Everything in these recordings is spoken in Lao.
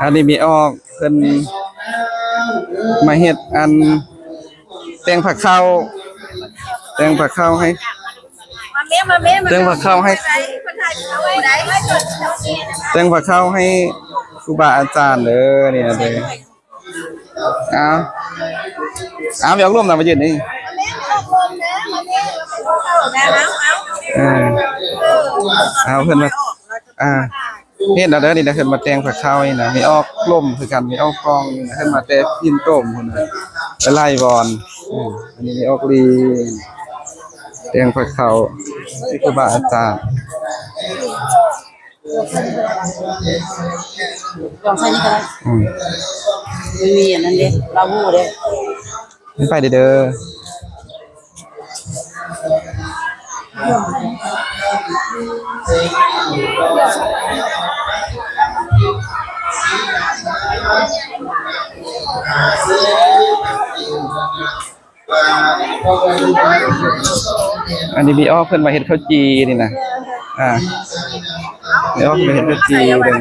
ອັນນີ້ແມ່ອອກເພິ່ນມາເຮັດອັນ ແຕ່ງຜ້າຂາວ ແຕ່ງຜ້າຂາວໃຫ້ ມາແມ່ ມາແມ່ ມາ ແຕ່ງຜ້າຂາວໃຫ້ ເພິ່ນຖ່າຍເອົາໄວ້ໄດ້ ແຕ່ງຜ້າຂາວໃຫ້ຄູບາອາຈານເດີ ນີ້ນະເດີ. ເອົາ ເອົາ ໄປອອກລົມນຳມາຢືນນີ້ ເອີ ເອົາ ເພິ່ນມາ ອ່າ ເຫັນແລ້ວເດີ ນີ້ນະ ເພິ່ນມາແຕ່ງຜ້າຂາວນີ້ນະ ແມ່ອອກລົມຄືກັນ ແມ່ອອກກ້ອງນີ້ນະ ເພິ່ນມາແຕ່ຫີນໂຕມພຸ້ນນະ ຫຼາຍໆບ່ອນ. ອື ອັນນີ້ແມ່ອອກລີ ແຕ່ງຜ້າຂາວ ຄູບາອາຈານ. ລອງໃສ່ນີ້ກໍໄດ້ ອື ມັນມີອັນນັ້ນເດ້ ລາວຮູ້ເດ້ ໄປເດີ. ອັນນີ້ແມ່ອອກເພິ່ນມາເຮັດເຂົ້າຈີ່ນີ້ນະ ອ່າ ແມ່ອອກມາເຮັດເຂົ້າຈີ່ເດີ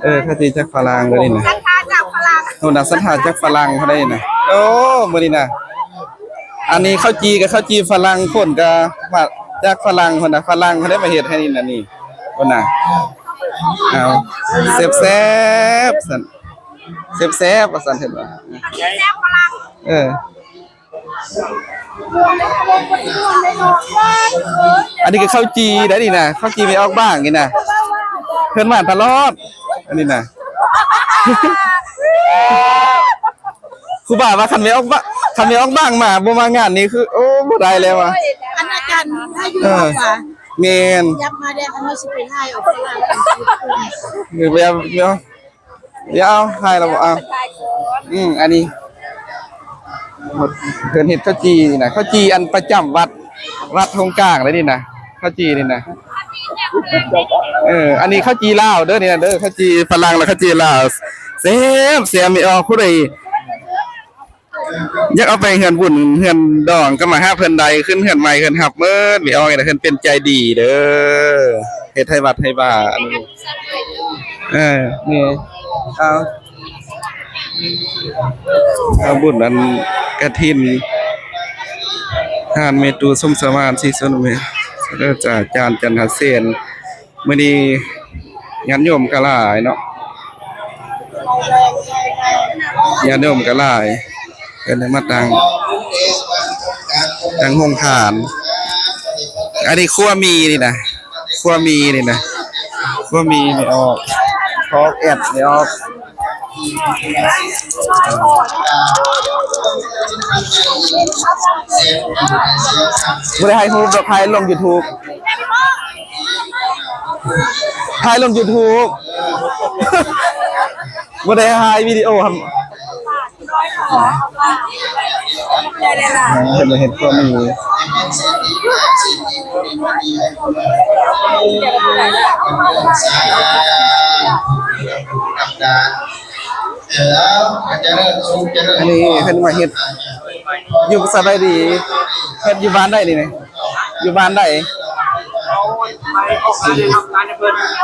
ເອີ ເຂົ້າຈີ່ຈາກຝຣັ່ງເດີນີ້ນະ ສັດທາຈາກຝຣັ່ງ ໂອ້ນະ ສັດທາຈາກຝຣັ່ງເຂົາໄດ້ນະ ໂອ້ ມື້ນີ້ນະ ອັນນີ້ເຂົ້າຈີ່ກໍເຂົ້າຈີ່ຝຣັ່ງ ຄົນກໍມາຈາກຝຣັ່ງພຸ້ນນະ ຝຣັ່ງເຂົາໄດ້ມາເຮັດໃຫ້ນີ້ນະ ນີ້ພຸ້ນນະ ເອົາ ແຊບໆ ຊັ້ນ ແຊບໆ ວ່າຊັ້ນ ເຫັນບໍ່ ເອີ. ອັນນີ້ກໍເຂົ້າຈີ່ໄດ໋ນີ້ນະ ເຂົ້າຈີ່ແມ່ອອກບ້າງນີ້ນະ ເພິ່ນມາຕະຫຼອດ ອັນນີ້ນະ ຄູບາວ່າຄັນແມ່ອອກບ້າງ ຄັນແມ່ອອກບ້າງມາ ບໍ່ມາງານນີ້ຄື ໂອ້ ບໍ່ໄດ້ແລ້ວວ່າ ອັນອາຈານ ຖ້າຢູ່ ເອີ ນອກວ່າ ແມ່ນ ຍັບມາແດ່ ຄັນເຮົາຊິໄປຖ່າຍອອກຕະຫຼາດ ແມ່ນ ແມ່ນ. ເອົາ ຖ່າຍແລ້ວບໍ່ ເອົາ ອືມ ອັນນີ້ ເພິ່ນເຮັດເຂົ້າຈີ່ນີ້ນະ ເຂົ້າຈີ່ອັນປະຈຳວັດ ວັດທົ່ງກາງເລີຍນີ້ນະ ເຂົ້າຈີ່ນີ້ນະ ເອີ ອັນນີ້ເຂົ້າຈີ່ລາວເດີນີ້ນະເດີ ເຂົ້າຈີ່ຝຣັ່ງ ແລ້ວເຂົ້າຈີ່ລາວ ແຊບ ແຊບ ແມ່ອອກ ຜູ້ໃດ ຢາກເອົາໄປເຮືອນບຸນເຮືອນດອງກໍມາຫາເພິ່ນໄດ້ ຂຶ້ນເຮືອນໃໝ່ເຮືອນຮັບໝົດ ແມ່ອອກນີ້ນະ ເພິ່ນເປັນໃຈດີເດີ ເຮັດໃຫ້ວັດໃຫ້ວາ ອັນນີ້ ເອີ ນີ້ ເອົາ ເອົາບຸນອັນກະຖິນ ທ່ານແມ່ຕູ້ສົມສະຫວານ ສີສຸນ ແມ່ ເດີ ອາຈານຈັນທະເສນ ມື້ນີ້ຍາດໂຍມກໍຫຼາຍເນາະ ຍາດໂຍມກໍຫຼາຍ ເພິ່ນໄດ້ມາຕັ້ງ ຕັ້ງໂຮງທານ ອັນນີ້ຄົວໝີ່ນີ້ນະ ຄົວໝີ່ນີ້ນະ ຄົວໝີ່ແມ່ອອກ ພອກແອັດແມ່ອອກ ບໍ່ໄດ້ຖ່າຍຮູບດອກ ຖ່າຍລົງຢູທູບ ຖ່າຍລົງຢູທູບ ບໍ່ໄດ້ຖ່າຍວິດີໂອ ເພິ່ນເຮັດຄວາມດີ ອັນນີ້ເພິ່ນມາເຮັດ ຢູ່ ສະບາຍດີ ເພິ່ນຢູ່ບ້ານໃດນີ້ ຢູ່ບ້ານໃດ?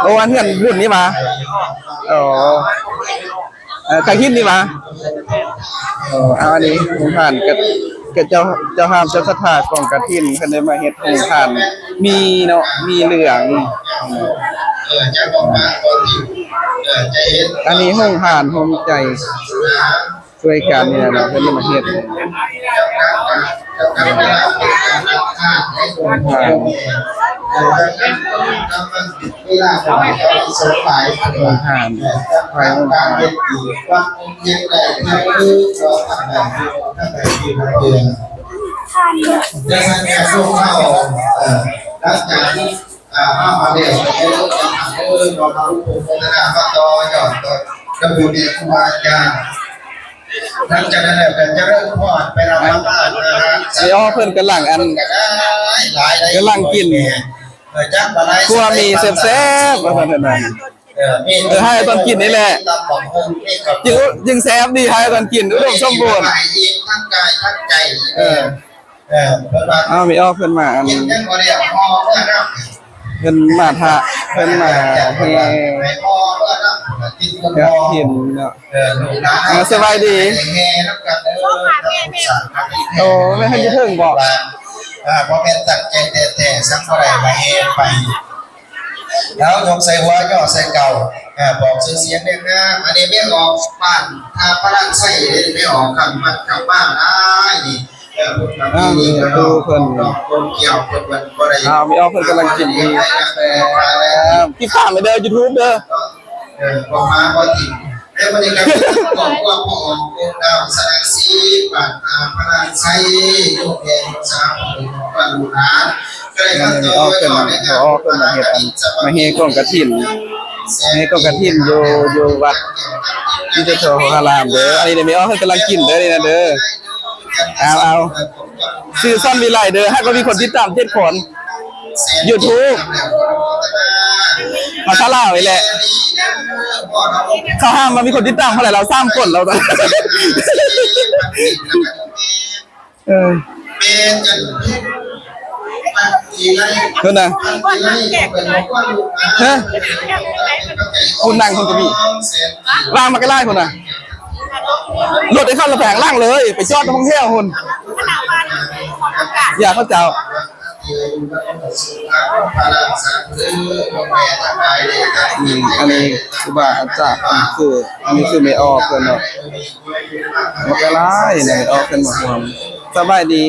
ໂອ້ ອັນເຮືອນບຸນນີ້ຫວາ? ອໍ ເອີ ກະຫິນນີ້ຫວາ? ອໍ ເອົາ ອັນນີ້ໂຮງທານ ກະ ກະເຈົ້າ ເຈົ້າພາບ ເຈົ້າສັດທາກອງກະຖິນ ເພິ່ນໄດ້ມາເຮັດໂຮງທານ ໝີ່ເນາະ ໝີ່ເຫຼືອງ ອັນນີ້ໂຮງທານ ໂຮງໃຈ ຊ່ວຍກັນນີ້ແຫຼະເນາະ ເພິ່ນມາເຮັດ ໂຮງທານ ໂຮງທານ ໄຟໂຮງທານ ເອີ ຫຼັງຈາກທີ່ ອ່າ ເຮົາມາແລ້ວ ເອີ ເອີ ເຮົາມາອຸໂພກໂພທະນາມາຕໍ່ຍອດ ກໍ ກໍບຸນແດ່ຄູບາອາຈານ ຫຼັງຈາກນັ້ນແລ້ວກໍຈະເລີ່ມພອດໄປຮັບປະທານອາຫານ ຊິອອກເພິ່ນກຳລັງອັນ ກໍຫຼາຍ ຫຼາຍ ກຳລັງກິນ ເອີ ຈັກວ່າຫຼາຍ ຄົວໝີ່ແຊບໆ ວ່າຊັ້ນເນາະ ເອີ ເອີ ໃຫ້ຕອນກິນນີ້ແຫຼະ ຕຳບັກຫຸ່ງ ນີ້ກໍ ຈຶ່ງ ຈຶ່ງແຊບດີ ໃຫ້ຕອນກິນ ອຸດົມສົມບູນ ທັງກາຍທັງໃຈ ເອີ ເອີ ເພິ່ນວ່າ ອ້າວ ແມ່ອອກເພິ່ນມາ ອັນ ກິນຍັງບໍ່ໄດ້ເອົາຫໍ່ເມືອນຳ ເພິ່ນມາທະ ເພິ່ນມາແຫ່ກະຖິນເນາະ. ເອີ ສະບາຍດີ. ໂອ້ ແມ່ນເພິ່ນຢູ່ເທິງບໍ? ເອີ ບໍ່ແມ່ນຕັ້ງໃຈແທ້ໆ ສັງບໍ່ໄດ້ວ່າແຫ່ໄປ ແລ້ວຍົກໃສ່ຫົວ ຍໍໃສ່ເກົ້າ ເອີ ບອກຊື່ສຽງແນງາມ. ອັນນີ້ແມ່ອອກບ້ານທ່າພະລານໄຊເດ້ ແມ່ອອກຄຳວັດຄຳວາຫຼາຍນີ້. ເອີ ເພິ່ນກະມີນີ້ກະເນາະ ເພິ່ນ ເພິ່ນບໍ່ໄດ້ ອ້າວ ແມ່ອອກເພິ່ນກຳລັງກິນອີກ. ຕິດຕາມໄປເດີ ຢູທູບເດີ. ເອີ ບໍ່ມາບໍ່ຖິ້ມ ແຕ່ມື້ນີ້ກະມີຄອບຄົວພໍ່ອອກ ອົງດາວ ສະລະສີ ບ້ານທ່າພະລານໄຊ ໂຍມແມ່ລູກສາວ ລູກຫຼານ ກະໄດ້ມາຕໍ່ຍອດໃນງານບຸນມະຫາກະຖິນ ມາແຫ່ກອງກະຖິນ ແຫ່ກອງກະຖິນຢູ່ ຢູ່ວັດວິເສດໂທໂຫລາລາມເດີ. ອັນນີ້ແມ່ອອກເພິ່ນກຳລັງກິນເດີ ນີ້ນະເດີ. ເອົາ ເອົາ ຊື່ຊ່ອງວິໄລເດີ ຫາກວ່າມີຄົນຕິດຕາມເຈັດຄົນ ຢູທູບ ພາສາລາວນີ້ແຫຼະ. ເຂົາຖາມວ່າມີຄົນຕິດຕາມເທົ່າໃດ ລາວ ສາມຄົນ ລາວ. ເອີ ເພິ່ນນະ ຮະ ຄົນນັ່ງຄົນກະມີ ວາງມາກະຫຼາຍພຸ້ນນະ. ລົດໃຫ້ເຂົາລະແພງຫຼັງເລີຍ ໄປຈອດຫ້ອງແຖວພຸ້ນ. ຢ່າເຂົາເຈົ້າ ອືມ ອັນນີ້ຄູບາອາຈານ ອັນນີ້ຄື ອັນນີ້ຄືແມ່ອອກເພິ່ນເນາະ ບັກຫຼາຍນະ ແມ່ອອກເພິ່ນມາຮ່ວມ. ສະບາຍດີ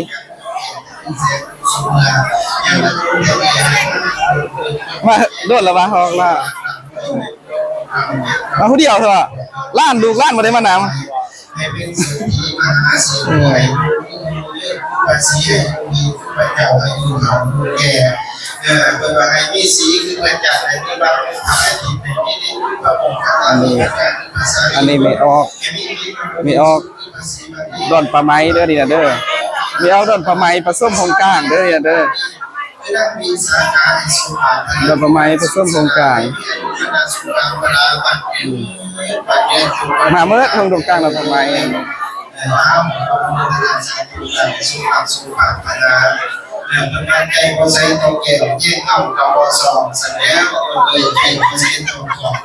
ມາດົນລະບໍ່ ຮອກລະ ມາຜູ້ດຽວເຖາະ ຫຼານ ລູກຫຼານບໍ່ໄດ້ມານຳ. ອັນນີ້ ອັນນີ້ແມ່ອອກ ແມ່ອອກດອນປາໄມ້ເດີ ນີ້ນະເດີ ແມ່ອອກດອນປາໄມ້ປະສົມຫ້ອງກາງເດີ ນີ້ນະເດີ. ດອນປາໄມ້ປະສົມຫ້ອງກາງ ມາເໝິດຫ້ອງກາງ ດອນປາໄມ້.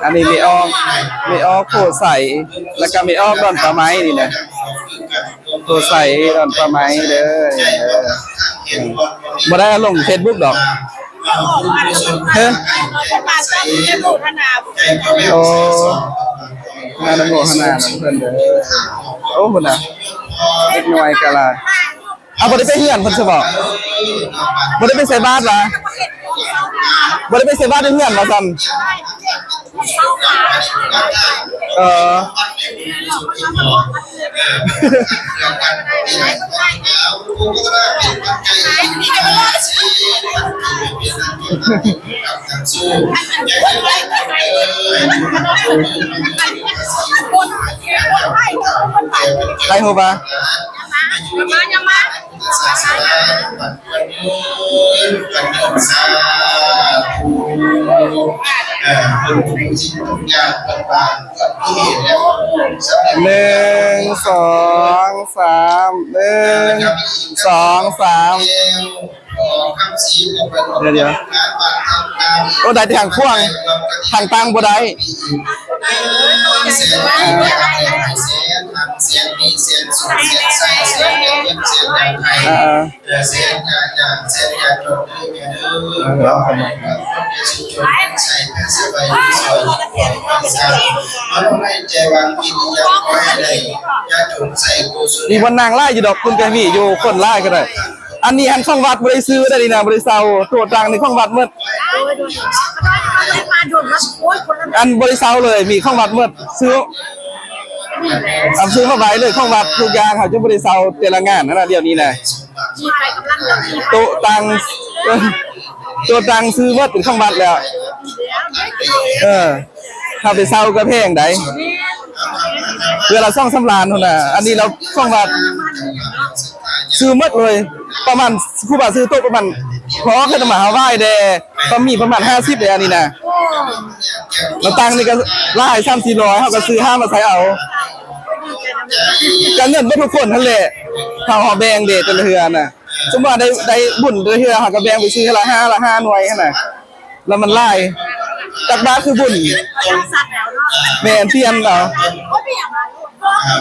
ອັນນີ້ແມ່ອອກ ແມ່ອອກໂພໄຊ ແລ້ວກະແມ່ອອກດອນປາໄມ້ນີ້ນະ. ໂພໄຊດອນປາໄມ້ເດີ ບໍ່ໄດ້ເອົາລົງເຟສບຸກດອກ. ໂອ້ ອະນຸໂມທະນານຳເພິ່ນເດີ. ໂອ້ ພຸ້ນນະ ເດັກນ້ອຍກະຫຼາຍ. ເອົາ ບໍ່ໄດ້ໄປເຮືອນເພິ່ນຊະບໍ? ບໍ່ໄດ້ໄປໃສ່ບາດຫວາ? ບໍ່ໄດ້ໄປໃສ່ບາດຢູ່ເຮືອນວ່າຊັ້ນ. ເອີ ໃຜຮູ້ປະ? ໜຶ່ງ ສອງ ສາມ ໜຶ່ງ ສອງ ສາມ. ດຽວໆ ໂອ້ ໄດ້ແຕ່ຫາງຂວາງ ຫາງຕາງບໍ່ໄດ້. ເອີ ມີບ່ອນນັ່ງຫຼາຍຢູ່ດອກ ຄຸນກະມີຢູ່ ຄົນຫຼາຍກະໄດ້. ອັນນີ້ຫັ້ນຂອງວັດ ບໍ່ໄດ້ຊື້ເດ້ນີ້ນະ ບໍ່ໄດ້ເຊົ່າ. ໂຕະຕັ່ງນີ້ຂອງວັດໝົດ. ໂດຍ ໂດຍ ອັນບໍ່ໄດ້ເຊົ່າເລີຍ ມີຂອງວັດໝົດ. ຊື້ ອັນຊື້ມາໄວ້ເລີຍ ຂອງວັດທຸກຢ່າງ ເຮົາຈະບໍ່ໄດ້ເຊົ່າແຕ່ລະງານຫັ້ນນະ ດຽວນີ້ນະ. ໂຕະຕັ່ງ ໂຕະຕັ່ງຊື້ໝົດ ເປັນຂອງວັດແລ້ວ. ເອີ ຖ້າໄປເຊົ່າກະແພງໃດ໋ ເທື່ອລະສອງສາມລ້ານພຸ້ນນະ. ອັນນີ້ລາວຂອງວັດ ຊື້ໝົດເລີຍ. ປະມານ ຄູບາຊື້ໂຕະປະມານ ພໍເຂົາມາຫາໄວ້ແດ່ ປະມີປະມານຫ້າສິບແດ່ ອັນນີ້ນະ. ແລ້ວຕັ່ງນີ້ກະຫຼາຍ ສາມສີ່ຮ້ອຍ ເຮົາກະຊື້ຫ້າມາໃສ່ເອົາ. ກະເງິນເບິດທຸກຄົນຫັ້ນແຫຼະ ເຮົາ ເຮົາແບ່ງເດ ແຕ່ລະເທື່ອນະ. ສົມມຸດວ່າໄດ້ ໄດ້ບຸນແຕ່ລະເທື່ອ ເຮົາກະແບ່ງໄປຊື້ເທື່ອລະຫ້າ ລະຫ້າໜ່ວຍຫັ້ນນະ. ລະມັນຫຼາຍ ຕັກບາດຄືບຸນ. ແມ່ນ ປ່ຽນເອົາ.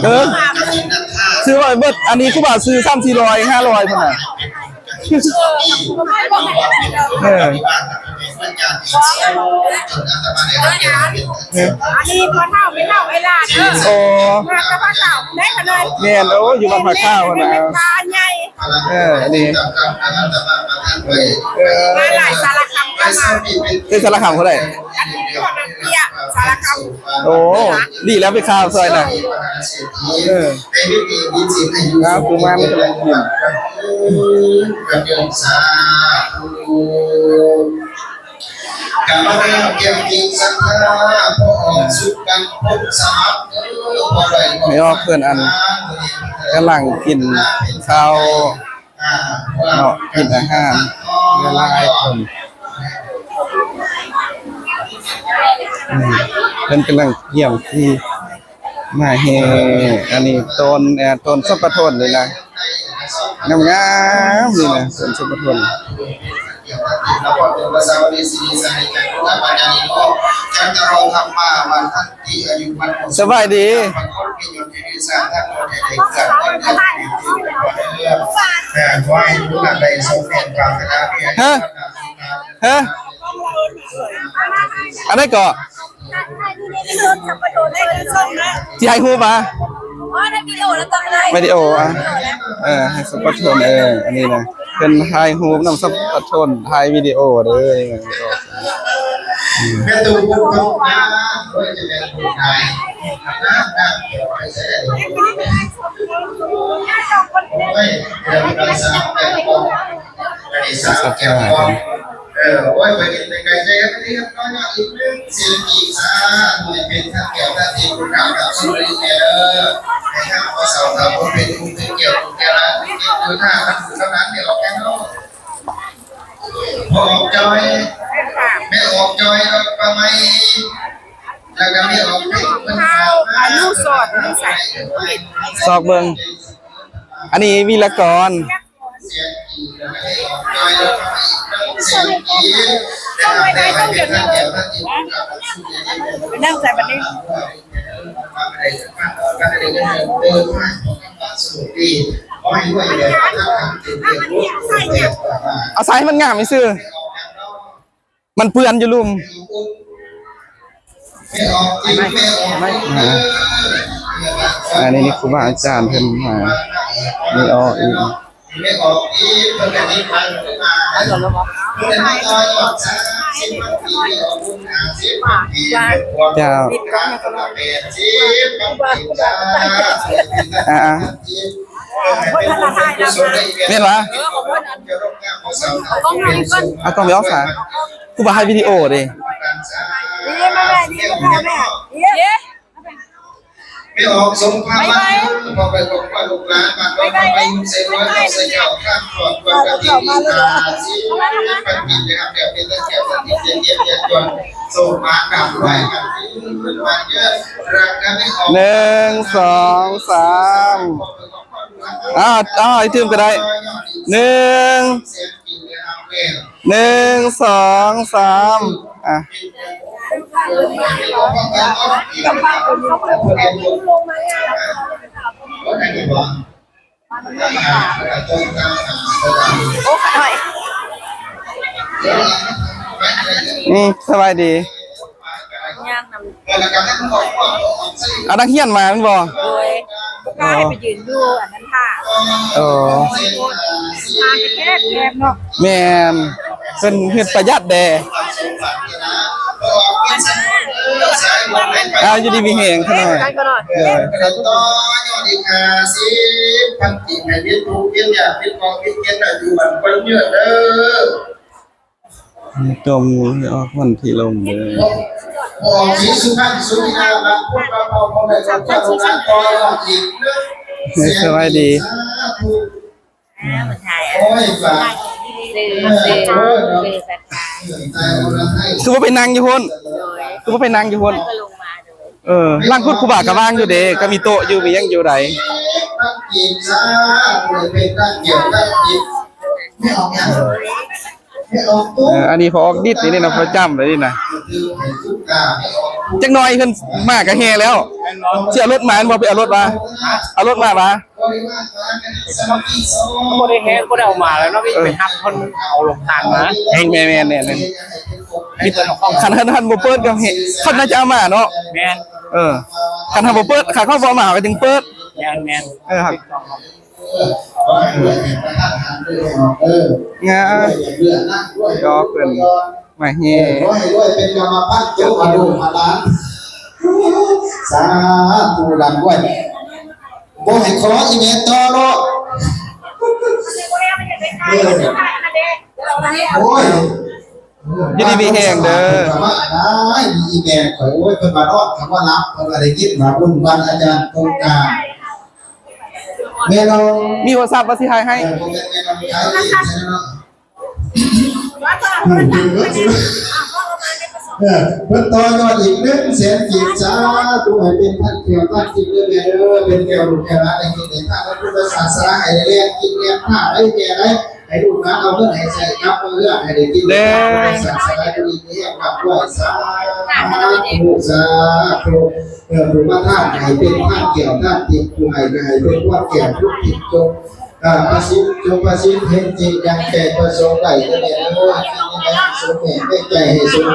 ເອີ ຊື້ໄວ້ເບິດ. ອັນນີ້ຄູບາຊື້ສາມສີ່ຮ້ອຍ ຫ້າຮ້ອຍພຸ້ນນະ. ເອີ ເອີ ອັນນີ້ພໍ່ເຖົ້າແມ່ເຖົ້າເວລາເດີ. ໂອ້ ມາແຕ່ພະເຂົ້າໄດ້ຂະນ້ອຍ. ແມ່ນ. ໂອ້ ຢູ່ວັດພະເຂົ້າຫັ້ນນະ. ເອີ ອັນນີ້ ເອີ ມາຫຼາຍ ສາລະຄຳກໍມາ. ເອີ ສາລະຄຳເທົ່າໃດ? ອັນນີ້ພວກນັກທ່ຽວສາລະຄຳ. ໂອ້ ດີແລ້ວໄປຂ່າວຊ່ອຍນະ. ເອີ ງາມຄືມັນກຳລັງກິນ. ແມ່ອອກເພິ່ນ ອັນ ກຳລັງກິນເຂົ້າເນາະ ກິນອາຫານຫຼາຍໆຄົນ. ອືມ ເພິ່ນກຳລັງກຽມທີ່ ມາແຫ່. ອັນນີ້ຕົ້ນ ເອີ ຕົ້ນສົມປະທົນນີ້ນະ ງາມໆ ນີ້ນະ ຕົ້ນສົມປະທົນ. ສະບາຍດີ. ຮະ? ຮະ? ອັນໃດເກາະ? ຊິໃຫ້ຮູບມາ? ວິດີໂອ ອ່ະ ເອີ ໃຫ້ສົມປະທົນ. ເອີ ອັນນີ້ນະ ເພິ່ນຖ່າຍຮູບນຳສົມປະທົນ ຖ່າຍວິດີໂອເດີ. ເອີ ໂອ້ຍ ຂ້ອຍເຫັນແຕ່ໄກແທ້ ມັນເຮັດນ້ອຍເນາະ. ອີກໜຶ່ງເສຍງອີກ ສາທຸ ໃຫ້ເປັນທັງແກ້ວທັງຕິດ ຄຸນນະພາບສູງເດີ ໃຫ້ເຮົາເຖົ້າເຖົ້າເປັນຜູ້ເປັນແກ້ວເປັນຫຼານ ເປັນຜູ້ຖ້ານຳລູກນຳຫຼານ ແມ່ອອກແນ່ເນາະ. ພໍ່ອອກຈອຍ ແມ່ອອກຈອຍ ແລ້ວກໍປ້າໄມ ແລ້ວກໍແມ່ອອກເພັດ ເພິ່ນຝາກມາ ອະນຸສອນ ຢູ່ໃສ? ຊອກເບິ່ງ. ອັນນີ້ວິລະກອນ. ໄປນັ່ງໃສ່ບັດນີ້. ເອົາໃສ່ໃຫ້ມັນງາມຊື່. ມັນເປື້ອນຢູ່ລຸ່ມ. ອ່າ ອັນນີ້ນີ້ຄູບາອາຈານເພິ່ນມາ ນີ້ອອກອີກ. ເຈົ້າ ອ່າໆ. ແມ່ນຫວາ? ເອົາກ້ອງໄປອອກສາ ກູບໍ່ໃຫ້ວິດີໂອເດ້. ໄປອອກສົງຄາມ ບາຍບາຍ ພໍ່ໄປຄອບຄົວລູກຫຼານ ບ້ານເຮົາໄປໃສ່ເຮືອນເຮົາໃສ່ເຈົ້າ ຂ້າມຂອດ ກວດກະຕິກ ຫ້າສິບ ພັນກີບ ໄດ້ຮັບແລ້ວ ເປັນຕາແກ້ວຕາຕິກ ເຈັບເຈັບຢ່າຈວນ ໂຊກໝານ ກາບໄຫວ້ກັນ ຄືນບ້ານເດີ ລັກກະໄດ້ອອກ ໜຶ່ງ ສອງ ສາມ. ອ້າວ ອ້າວ ໄອ້ຕື່ມກໍໄດ້ ໜຶ່ງ ໜຶ່ງ ສອງ ສາມ ອ່ະ. ໂອ້ ຂະໜ້ອຍ ອືມ ສະບາຍດີ. ຍ່າງນຳ ເອົານັກຮຽນມາແມ່ນບໍ່? ໂດຍ ບໍ່ກ້າໃຫ້ໄປຢືນຢູ່ອັນນັ້ນຖ້າ. ເອີ ແມ່ນ ເພິ່ນເຮັດປະຢັດແດ່. ອ່າ ຢູ່ດີມີແຮງຂະໜ້ອຍ. ໂດຍ ຕໍ່ຍອດອີກຫ້າສິບພັນກີບ ໃຫ້ເຮັດທຸກເຮັດຍາກ ເຮັດເຄາະເຮັດເກັນ ຢູ່ບ້ານຄົນເຍອະເດີ. ຕົມໃຫ້ອອກວັນທີລົງເດີ. ສະບາຍດີ. ຄືບໍ່ໄປນັ່ງຢູ່ພຸ້ນ? ຄືບໍ່ໄປນັ່ງຢູ່ພຸ້ນ? ເອີ ຫຼັງພຸ້ນຄູບາກໍວ່າງຢູ່ເດ້ ກໍມີໂຕະຢູ່ ມີຫຍັງຢູ່ໃດ. ແມ່ອອກຫຍັງ? ເອີ ອັນນີ້ພໍ່ອອກດິດນີ້ນະ ປະຈຳເລີຍນີ້ນະ. ຈັກໜ່ອຍເພິ່ນມາກະແຫ່ແລ້ວ. ຊິເອົາລົດມາແມ່ນບໍ່? ໄປເອົາລົດມາ ເອົາລົດມາຫວາ? ບໍ່ໄດ້ແຫ່ ບໍ່ໄດ້ເອົາມາແລ້ວເນາະ. ເອີ ໄປຮັບເພິ່ນເອົາໂຮງທານມາ. ແມ່ນໆໆໆ. ມີແຕ່ຂອງ ຄັນ ຄັນ ຄັນບໍ່ເປີດກໍແຫ່ ເຂົາໜ້າຈະເອົາມາເນາະ. ແມ່ນ. ເອີ ຄັນເຮົາບໍ່ເປີດ ຄັນເຂົາບໍ່ເອົາມາ ເຮົາກໍຈຶ່ງເປີດ. ແມ່ນໆ. ເອີ ຄັບ ງາ ກໍເພິ່ນມາແຫ່ ເອີ ຂໍໃຫ້ລວຍເປັນກຳມະພັນ ຈົບອາຍຸອາລານ. ສາທຸ ລຳດ້ວຍ. ບໍ່ໃຫ້ຂໍອີເມລຕໍ່ເນາະ. ເອີ ໂອ້ຍ ຢູ່ດີມີແຮງເດີ. ໄດ້ອີເມລຂ້ອຍ ໂອ້ຍ ເພິ່ນວ່ານອນ ເພິ່ນວ່າຫຼັບ ເພິ່ນວ່າໄດ້ຍິນວ່າບຸນວັນອາຈານສົງການ. ແມ່ນ້ອງ ມີໂທລະສັບວ່າຊິຖ່າຍໃຫ້. ເອີ ບໍ່ແມ່ນແມ່ນ້ອງຂາຍເອງຊະເນາະ. ເອີ ເພິ່ນຕໍ່ຍອດອີກໜຶ່ງແສນກີບ. ສາທຸ ໃຫ້ເປັນທາດແກ້ວທາດທິບເດີແມ່ເດີ ເປັນແກ້ວລູກແກ້ວຫຼານ ໄດ້ກິນໄດ້ທານ ໃນພຸດທະສາສະໜາ ໃຫ້ໄດ້ແລ່ນກິນແລ່ນທານ ໃຫ້ແມ່ໄດ້ ໃຫ້ລູກຫຼານເອົາເງິນໃຫ້ໃຊ້ກັບມາເຮືອນ ໃຫ້ໄດ້ກິນໄດ້ທານ ໃຫ້ສາສະໜາຢູ່ດີມີແຮງ ຮ່ຳລວຍ. ສາທຸ ສາທຸ. ເອີ ຜູ້ມາທານໃຫ້ເປັນທານແກ້ວທານທິບ ຜູ້ໃຫ້ກໍໃຫ້ເປັນພອນແກ້ວພວນທິບ ຈົ່ງ ເອີ ປະສິດ ຈົ່ງປະສິດເຮັດຈິດດັ່ງໃຈປະສົງໄວ້ເດີແມ່ເດີ. ໃຫ້ສົມແມ່ໃນໃຈ ໃຫ້ສົມ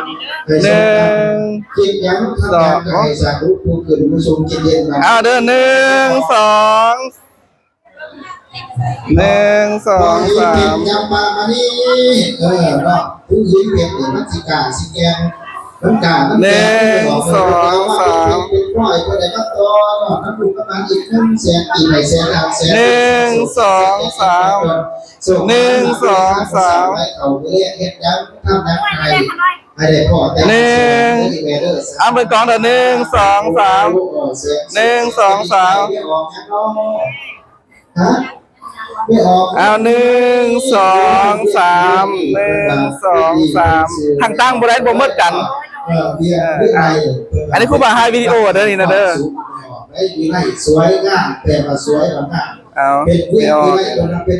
ໃຫ້ສົມ ໜຶ່ງ ຄິດຫຍັງທຳຫຍັງກໍໃຫ້ສາທຸຜູ້ຂຶ້ນຜູ້ສູງ ຄິດເຫັນມັນ. ເອົາເດີ ໜຶ່ງ ສອງ ໜຶ່ງ ສອງ ສາມ ຍຳປາມານີ. ເອີ ເນາະ ຄືຫີນເພັດນີ້ມັນຊິກ້າຊິແກ່ງ ມັນກ້າມັນແກ່ງ. ໜຶ່ງ ສອງ ສາມ ເປັນຮ້ອຍ ບໍ່ໄດ້ມາຕໍ່ຍອດນຳລູກນຳຫຼານອີກໜຶ່ງແສນ ອີກໃຫ້ແສນລ້ານແສນ. ໜຶ່ງ ສອງ ສາມ ໜຶ່ງ ສອງ ສາມ ເຮັດຫຍັງທຳຫຍັງໃຫ້ ໃຫ້ໄດ້ພໍ້ແຕ່ ໜຶ່ງ ເອົາເບິ່ງກ້ອງເດີ ໜຶ່ງ ສອງ ສາມ ໜຶ່ງ ສອງ ສາມ. ຮະ? ໄປອອກ ເອົາ ໜຶ່ງ ສອງ ສາມ ໜຶ່ງ ສອງ ສາມ. ທາງຕັ້ງບໍ່ໄດ້ ບໍ່ໝົດກັນ. ເອີ ເອີ ອັນນີ້ຄູບາຖ່າຍວິດີໂອເດີນີ້ນະເດີ. ໄດ້ຢູ່ໃນສວຍງາມ ແປວ່າສວຍງາມ. ເອົາ ເປັນວຽກ ເປັນ